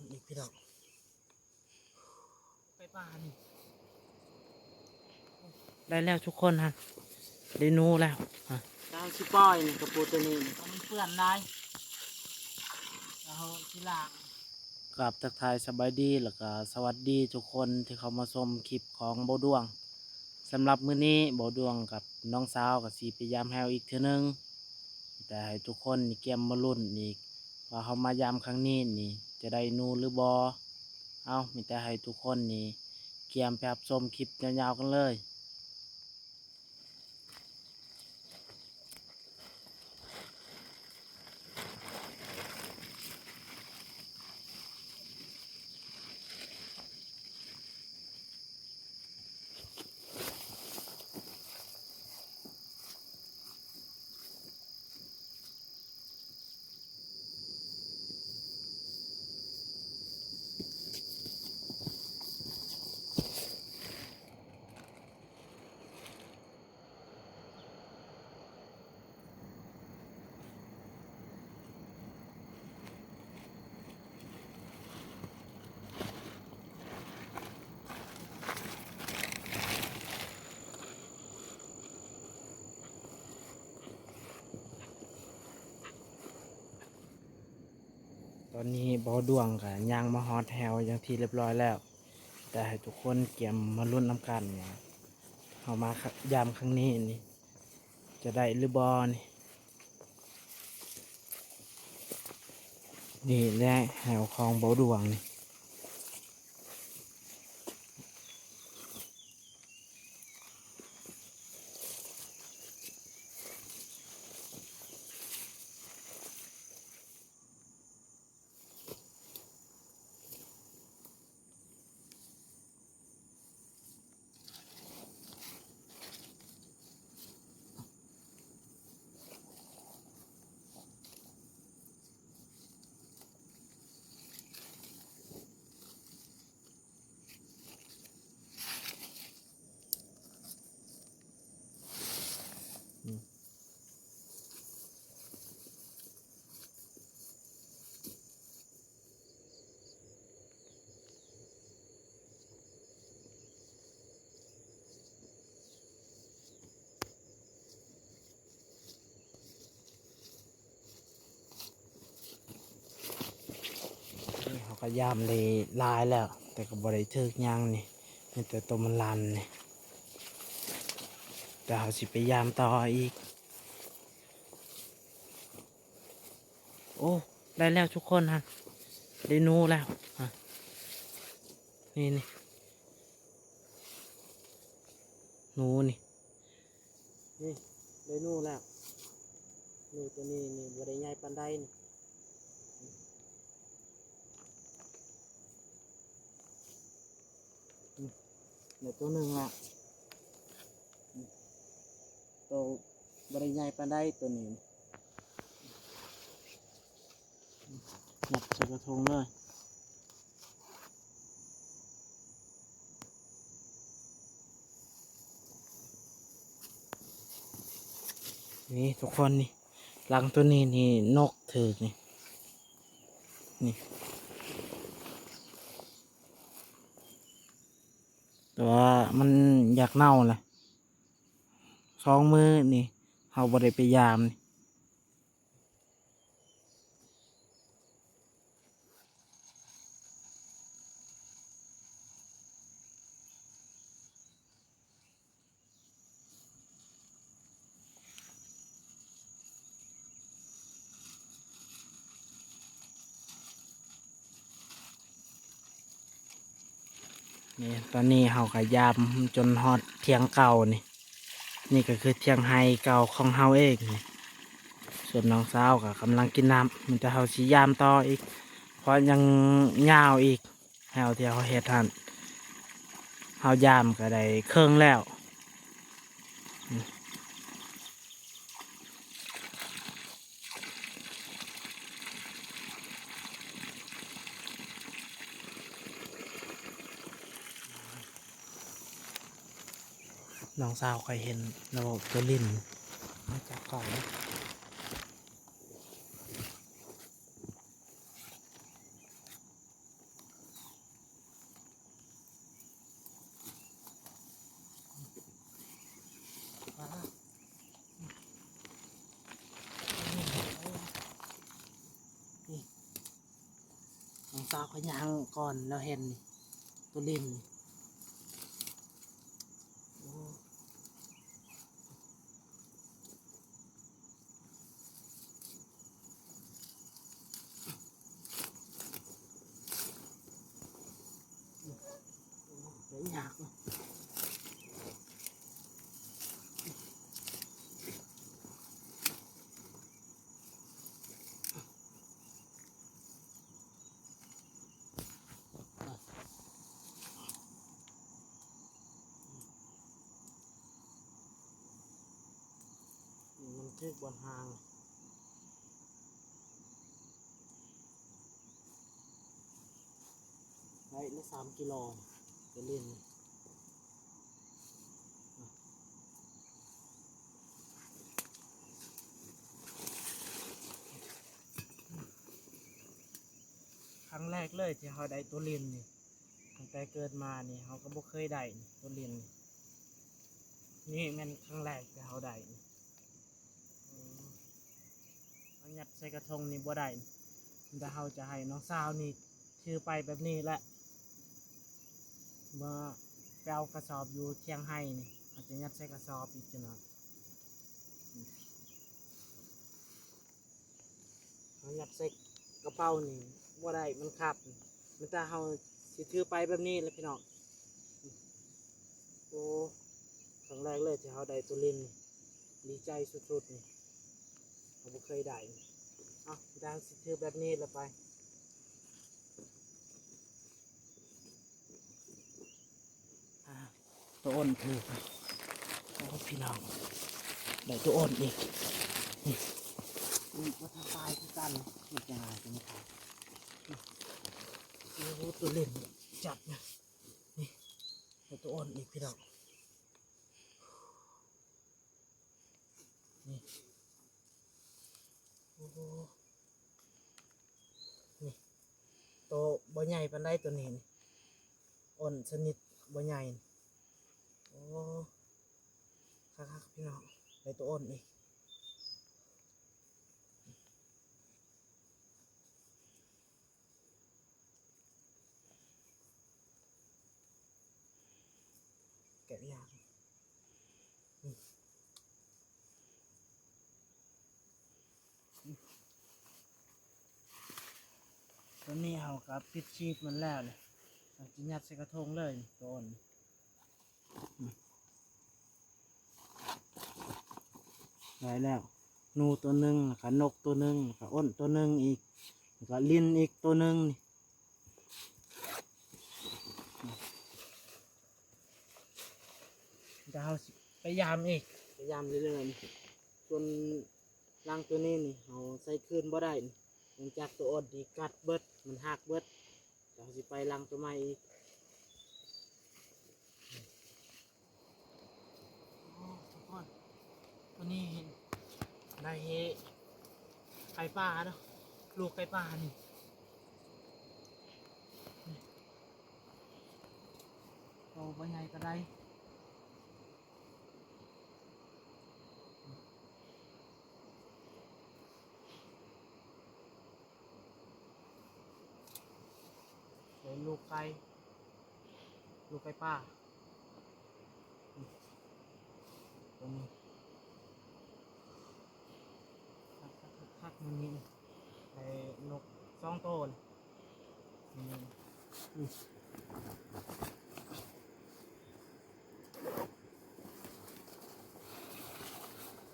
ນີ້ພີ່ນ້ອງ ໄປປ່ານີ້ ໄດ້ແລ້ວທຸກຄົນຫັ້ນ ໄດ້ໜູແລ້ວ ຮະ ໄດ້ຊິປ່ອຍນີ້ ກະປູໂຕນີ້ ມັນເປື້ອນຫຼາຍ ແລ້ວຊິລ້າງ. ກາບທັກທາຍສະບາຍດີ ແລ້ວກະສະຫວັດດີທຸກຄົນທີ່ເຂົ້າມາຊົມຄລິບຂອງເບົາດວງ. ສຳລັບມື້ນີ້ເບົາດວງກັບນ້ອງສາວກະຊິໄປຢາມແຮວອີກເທື່ອໜຶ່ງ ແຕ່ໃຫ້ທຸກຄົນນີ້ກຽມມາລຸ້ນອີກວ່າເຮົາມາຢາມຄັ້ງນີ້ນີ້ຈະໄດ້ໜູຫຼືບໍ່. ເອົາ ມີແຕ່ໃຫ້ທຸກຄົນນີ້ກຽມໄປຮັບຊົມຄລິບຍາວໆກັນເລີຍ. ຕອນນີ້ເບົາດວງກະຍ່າງມາຮອດແຮວເປັນທີ່ຮຽບຮ້ອຍແລ້ວ ແຕ່ໃຫ້ທຸກຄົນກຽມມາລຸ້ນນຳກັນວ່າເຮົາມາຢາມຄັ້ງນີ້ນີ້ຈະໄດ້ຫຼືບໍ່ນີ້. ນີ້ແຫຼະແຮວຂອງເບົາດວງນີ້. ເຮົາກະຢາມໄດ້ຫຼາຍແລ້ວ ແຕ່ກະບໍ່ໄດ້ຖືກຫຍັງນີ້ ມີແຕ່ໂຕມັນລັນນີ້ ແຕ່ເຮົາຊິໄປຢາມຕໍ່ອີກ. ໂອ້ ໄດ້ແລ້ວທຸກຄົນຫັ້ນ ໄດ້ໜູແລ້ວ ນີ້ ນີ້ ໜູນີ້ ນີ້ ໄດ້ໜູແລ້ວ ໜູໂຕນີ້ນີ້ ບໍ່ໄດ້ໃຫຍ່ປານໃດນີ້. ນີ້ ໄດ້ໂຕໜຶ່ງລະ ໂຕບໍ່ໄດ້ໃຫຍ່ປານໃດໂຕນີ້ ຍັດໃສ່ກະທົງເລີຍ. ນີ້ທຸກຄົນນີ້ ຫຼັງໂຕນີ້ນີ້ນົກຖືກນີ້ ນີ້ ແຕ່ວ່າມັນຢາກເນົ່າແຫຼະ ສອງມື້ນີ້ເຮົາບໍ່ໄດ້ໄປຢາມນີ້. ນີ້ ຕອນນີ້ເຮົາກະຢາມຈົນຮອດຖຽງເກົ່ານີ້ ນີ້ກະຄືຖຽງໄຮ່ເກົ່າຂອງເຮົາເອງນີ້ ສ່ວນນ້ອງສາວກະກຳລັງກິນນ້ຳ ມີແຕ່ເຮົາຊິຢາມຕໍ່ອີກ ເພາະຍັງຍາວອີກ. ແຖວທີ່ເຮົາເຮັດຫັ້ນ ເຮົາຢາມກະໄດ້ເຄິ່ງແລ້ວ. ນ້ອງສາວຂ້ອຍເຫັນລະບົບໂຕລິນມາຈາກເກົ່າ. ສາວຂ້ອຍຍ່າງກ່ອນ ລາວເຫັນນີ້ ໂຕຫຼິ້ນນີ້ ໂອ້ ໄດ້ຍາກເນາະ ມັນຖືກບ່ອນຫ່າງ. ໄດ້ລະສາມກິໂລ ໄປຫຼິ້ນ ຄັ້ງແລກເລີຍທີ່ເຮົາໄດ້ໂຕຫຼິ້ນນີ້ ຕັ້ງແຕ່ເກີດມານີ້ ເຮົາກໍບໍ່ເຄີຍໄດ້ໂຕຫຼິ້ນນີ້ ນີ້ແມ່ນຄັ້ງແລກທີ່ເຮົາໄດ້ນີ້. ເຮົາຍັດໃສ່ກະທົງນີ້ບໍ່ໄດ້ ແຕ່ເຮົາຈະໃຫ້ນ້ອງສາວນີ້ຖືໄປແບບນີ້ແຫຼະ ເມື່ອໄປເອົາກະສອບຢູ່ຖຽງໄຮ່ນີ້ ເຮົາຈະຍັດໃສ່ກະສອບອີກຈັກໜ່ອຍ. ເຮົາຍັດໃສ່ກະເປົານີ້ບໍ່ໄດ້ ມັນຄັບ ມີແຕ່ເຮົາຊິຖືໄປແບບນີ້ແຫຼະພີ່ນ້ອງ. ໂອ້ ຄັ້ງແລກເລີຍທີ່ເຮົາໄດ້ໂຕຫຼິ້ນນີ້ ດີໃຈສຸດໆນີ້ ເຮົາບໍ່ເຄີຍໄດ້. ເອົາ ດາວຊິຖືແບບນີ້ລະໄປ ອ່າ ໂຕອ່ອນຄື ໂອ້ ພີ່ນ້ອງ ໄດ້ໂຕອ່ອນອີກ ນີ້ ນີ້ກໍທັກທາຍຄືກັນ ເຮັດຈັ່ງໃດກໍບໍ່ໄດ້ ໂອ້ ໂຕຫຼິ້ນຈັດນະ ນີ້ ໄດ້ໂຕອ່ອນອີກ ພີ່ນ້ອງ. ນີ້ ໂອ້ ນີ້ ໂຕບໍ່ໃຫຍ່ປານໃດໂຕນີ້ ນີ້ ອ່ອນຊະນິດບໍ່ໃຫຍ່. ໂອ້ ຄັກໆ ພີ່ນ້ອງ ໄດ້ໂຕອ່ອນອີກ. ແກະຍາກ ຕອນນີ້ເຮົາກໍປິດຊີບມັນແລ້ວແຫຼະ ເຮົາຈະຍັດໃສ່ກະທົງເລີຍ ໂຕອ່ອນ. ໄດ້ແລ້ວ ໜູໂຕໜຶ່ງ ແລ້ວກະນົກໂຕໜຶ່ງ ແລ້ວກະອົ້ນໂຕໜຶ່ງອີກ ແລ້ວກະລິ່ນອີກໂຕໜຶ່ງນີ້ ດຽວເຮົາຊິໄປຢາມອີກ ໄປຢາມເລື້ອຍໆ ສ່ວນລັງໂຕນີ້ນີ້ ເຮົາໃສ່ຄືນບໍ່ໄດ້ ເນື່ອງຈາກໂຕອ່ອນນີ້ກັດເບິດ ມັນຫັກເບິດ. ດຽວເຮົາຊິໄປລັງໂຕໃໝ່ອີກ. ໂອ້ ທຸກຄົນ ໂຕນີ້ໄດ້ໄກ່ປ່າເນາະ ລູກໄກ່ປ່ານີ້ ໂຕບໍ່ໃຫຍ່ກໍໄດ້. ເປັນລູກໄກ່ ລູກໄກ່ປ່າ ໂຕນີ້ ຄັກໆໆ ມື້ນີ້ໄດ້ນົກສອງໂຕ. ອືມ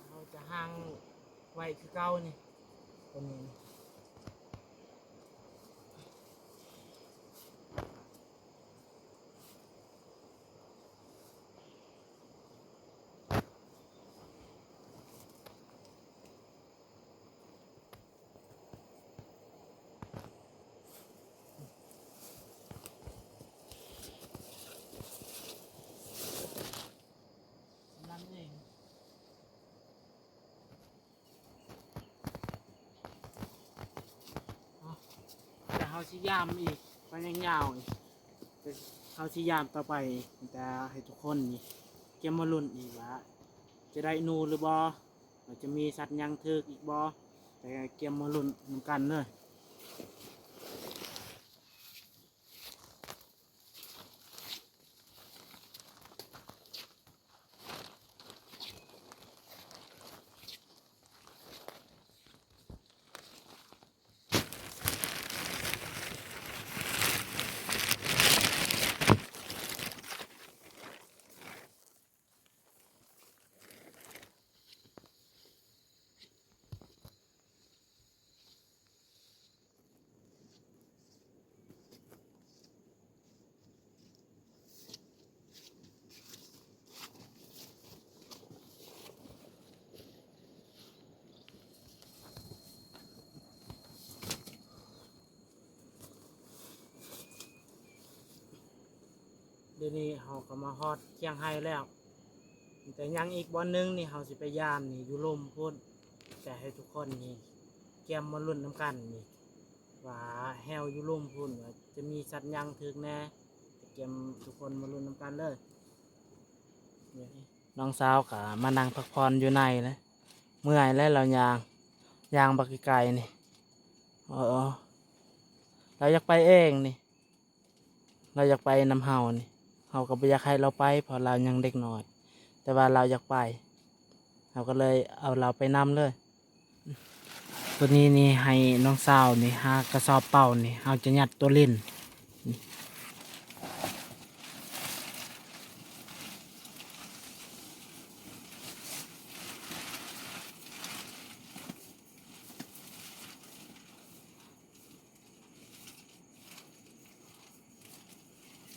ເຮົາຈະຫາງໄວ້ຄືເກົ່ານີ້ ໂຕນີ້. ນັ້ນເອງ ດຽວເຮົາຊິຢາມອີກໄປຍາວໆ ເຮົາຊິຢາມຕໍ່ໄປ ແຕ່ໃຫ້ທຸກຄົນນີ້ກຽມມາລຸ້ນອີກວ່າ ຈະໄດ້ໜູຫຼືບໍ່ ວ່າຈະມີສັດຫຍັງຖືກອີກບໍ່ ແຕ່ກຽມມາລຸ້ນນຳກັນເດີ. ດຽວນີ້ເຮົາກໍມາຮອດຄຽງໄຮ່ແລ້ວ ແຕ່ຍັງອີກບ່ອນໜຶ່ງນີ້ ເຮົາຊິໄປຢາມນີ້ຢູ່ລຸ່ມພຸ້ນ. ຈະໃຫ້ທຸກຄົນນີ້ກຽມມາລຸ້ນນຳກັນນີ້ ວ່າແຮ້ວຢູ່ລຸ່ມພຸ້ນວ່າຈະມີສັດຫຍັງຖືກແດ່. ກຽມທຸກຄົນມາລຸ້ນນຳກັນເລີຍ. ນ້ອງສາວກໍມານັ່ງພັກຜ່ອນຢູ່ໃນແຫຼະ ເມື່ອຍແລ້ວລາວຍ່າງ ຍ່າງບັກໄກໆນີ້. ເອີ ລາວຢາກໄປເອງນີ້ ລາວຢາກໄປນຳເຮົານີ້ ເຮົາກໍບໍ່ຢາກໃຫ້ລາວໄປ ເພາະລາວຍັງເດັກນ້ອຍ ແຕ່ວ່າລາວຢາກໄປ ເຮົາກໍເລີຍເອົາລາວໄປນຳເລີຍ. ໂຕນີ້ນີ້ໃຫ້ນ້ອງສາວນີ້ຫາກະສອບເປົ່ານີ້ ເຮົາຈະຍັດໂຕຫຼິ້ນ.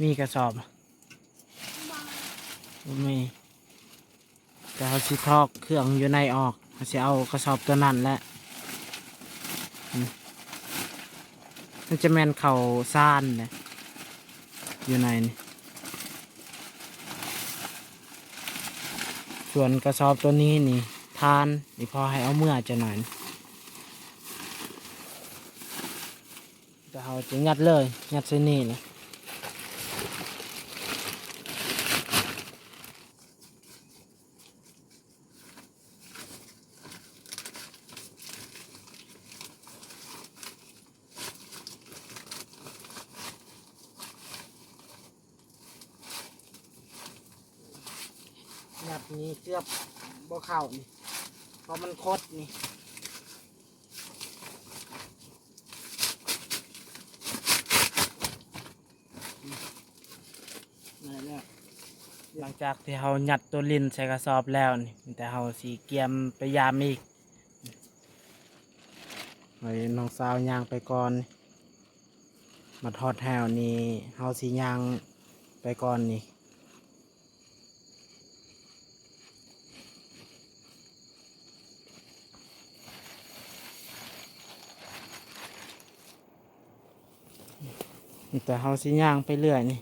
ມີກະສອບ ບໍ່ມີ ແຕ່ເຮົາຊິຖອກເຄື່ອງຢູ່ໃນອອກ ເຮົາຊິເອົາກະສອບໂຕນັ້ນແຫຼະ. ມັນຈະແມ່ນເຂົ້າສານແຫຼະ ຢູ່ໃນນີ້. ສ່ວນກະສອບໂຕນີ້ນີ້ ຖ່ານ ອີ່ພໍ່ໃຫ້ເອົາເມືອຈັກໜ້ອຍ. ແຕ່ເຮົາຈະຍັດເລີຍ ຍັດໃສ່ນີ້ແຫຼະ. ຍັດນີ້ເກືອບບໍ່ເຂົ້ານີ້ ເພາະມັນຄົດນີ້. ໄດ້ແລ້ວ ຫຼັງຈາກທີ່ເຮົາຍັດໂຕຫຼິ້ນໃສ່ກະສອບແລ້ວນີ້ ມີແຕ່ເຮົາຊິກຽມໄປຢາມອີກ. ໃຫ້ນ້ອງສາວຍ່າງໄປກ່ອນ ມາຮອດແຖວນີ້ ເຮົາຊິຍ່າງໄປກ່ອນນີ້. ແຕ່ເຮົາຊິຍ່າງໄປເລື້ອຍນີ້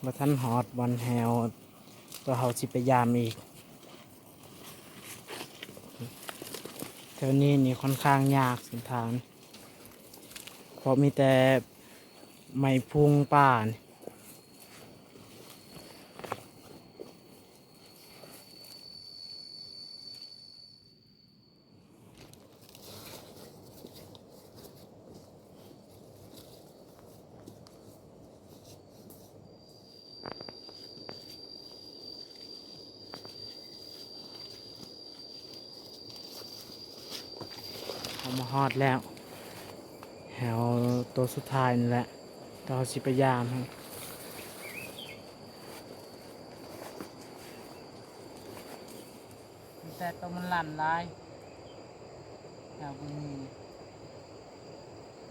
ບໍ່ທັນຮອດບ່ອນແຖວ ແຕ່ເຮົາຊິໄປຢາມອີກ. ແຖວນີ້ນີ້ຂ້ອນຂ້າງຍາກເສັ້ນທາງ ເພາະມີແຕ່ໄມ້ພຸງປ່ານີ້. ເຮົາມາຮອດແລ້ວ ແຖວໂຕສຸດທ້າຍນີ້ແຫຼະ ທີ່ເຮົາຊິໄປຢາມ. ມີແຕ່ໂຕມັນລັນຫຼາຍ ແຖວເບິ່ງນີ້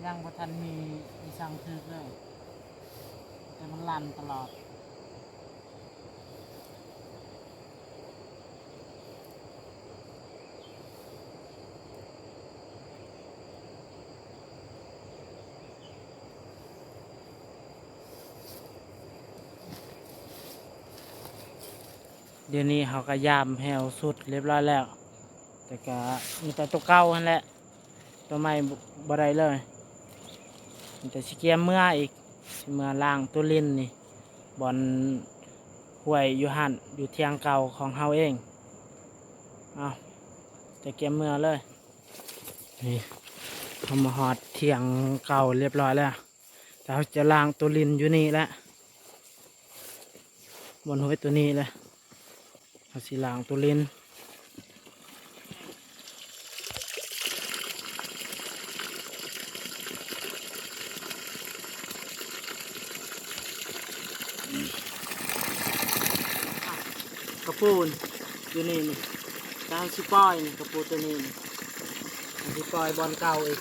ຍັງບໍ່ທັນມີອີສັງຖືກເລີຍ ແຕ່ມັນລັນຕະຫຼອດ. ດຽວນີ້ເຮົາກະຢາມແຖວສຸດລຽບຮ້ອຍແລ້ວ ແຕ່ກະມີແຕ່ໂຕເກົ່າຫັ້ນແຫຼະ ໂຕໃໝ່ບໍ່ໄດ້ເລີຍ. ມີແຕ່ຊິກຽມເມືອອີກ ຊິເມືອລ້າງໂຕຫຼິ້ນນີ້ ບ່ອນຫ້ວຍຢູ່ຫັ້ນ ຢູ່ຖຽງເກົ່າຂອງເຮົາເອງ. ເອົາ ແຕ່ກຽມເມືອເລີຍ. ນີ້ ເຮົາມາຮອດຖຽງເກົ່າລຽບຮ້ອຍແລ້ວ ແຕ່ເຮົາຈະລ້າງໂຕຫຼິ້ນຢູ່ນີ້ແຫຼະ ບ່ອນຫ້ວຍໂຕນີ້ແຫຼະ ເຮົາຊິລ້າງໂຕຫຼິ້ນ. ກະປູຢູ່ນີ້ນີ້ ແຕ່ເຮົາຊິປ່ອຍນີ້ ກະປູໂຕນີ້ນີ້ ເຮົາຊິປ່ອຍບ່ອນເກົ່າອີກ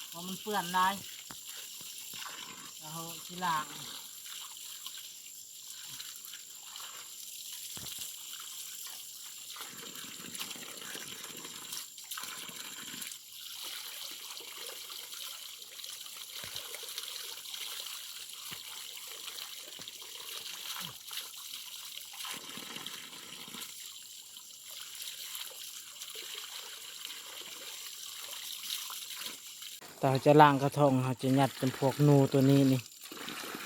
ເພາະມັນເປື້ອນຫຼາຍ ແລ້ວເຮົາຊິລ້າງ. ເຮົາຈະລ້າງກະທອງ ເຮົາຈະຍັດຈຳພວກໜູໂຕນີ້ນີ້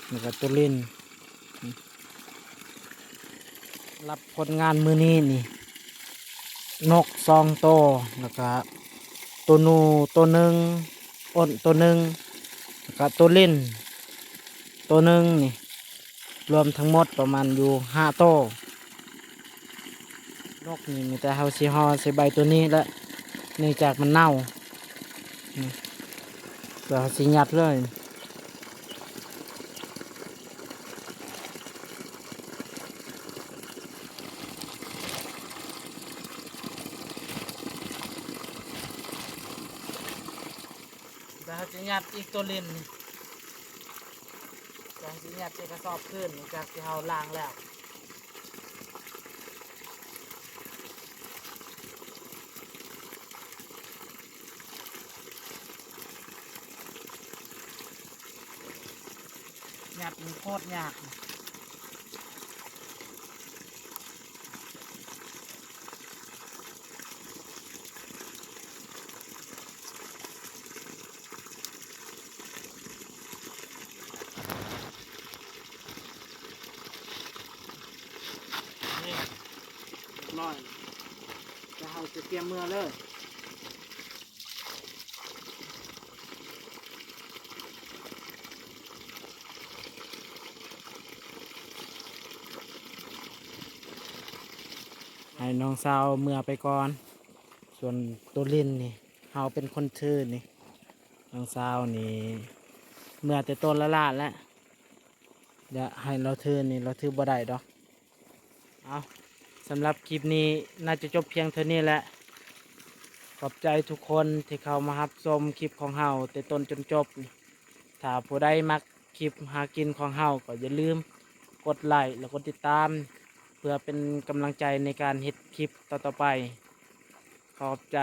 ແລ້ວກໍໂຕເລນ. ລັບຜົນງານມື້ນີ້ນີ້ ນົກສອງໂຕ ແລ້ວກະໂຕໜູໂຕໜຶ່ງ ໂອນ ໂຕໜຶ່ງ ແລ້ວກະໂຕເລນໂຕໜຶ່ງນີ້ ລວມທັງໝົດປະມານຢູ່ຫ້າໂຕ. ນົກນີ້ມີແຕ່ເຮົາຊິຫໍ່ໃສ່ໃບໂຕນີ້ແຫຼະ ເນື່ອງຈາກມັນເນົ່າ. ນີ້ ແລ້ວເຮົາຊິຍັດເລີຍ. ແລ້ວເຮົາຊິຍັດອີກໂຕເລນນີ້ ແລ້ວເຮົາຊິຍັດໃສ່ກະສອບຄືນ ຫຼັງຈາກທີ່ເຮົາລ້າງແລ້ວ. ຍັດມັນໂຄດຍາກ. ນີ້ ຮຽບຮ້ອຍ ແລ້ວເຮົາຈະກຽມເມືອເລີຍ. ໃຫ້ນ້ອງສາວເມືອໄປກ່ອນ ສ່ວນໂຕເລນນີ້ ເຮົາເປັນຄົນຖືນີ້. ນ້ອງສາວນີ້ເມືອແຕ່ໂຕລ້າໆແຫຼະ ດຽວໃຫ້ລາວຖືນີ້ ລາວຖືບໍ່ໄດ້ດອກ. ເອົາ ສຳລັບຄລິບນີ້ໜ້າຈະຈົບພຽງເທົ່ານີ້ແຫຼະ. ຂອບໃຈທຸກຄົນທີ່ເຂົ້າມາຮັບຊົມຄລິບຂອງເຮົາແຕ່ຕົ້ນຈົນຈົບ. ຖ້າຜູ້ໃດມັກຄລິບຫາກິນຂອງເຮົາ ກໍຢ່າລືມກົດໄລ ແລະ ກົດຕິດຕາມ ເພື່ອເປັນກຳລັງໃຈໃນການເຮັດຄລິບຕໍ່ໆໄປ. ຂອບໃຈ.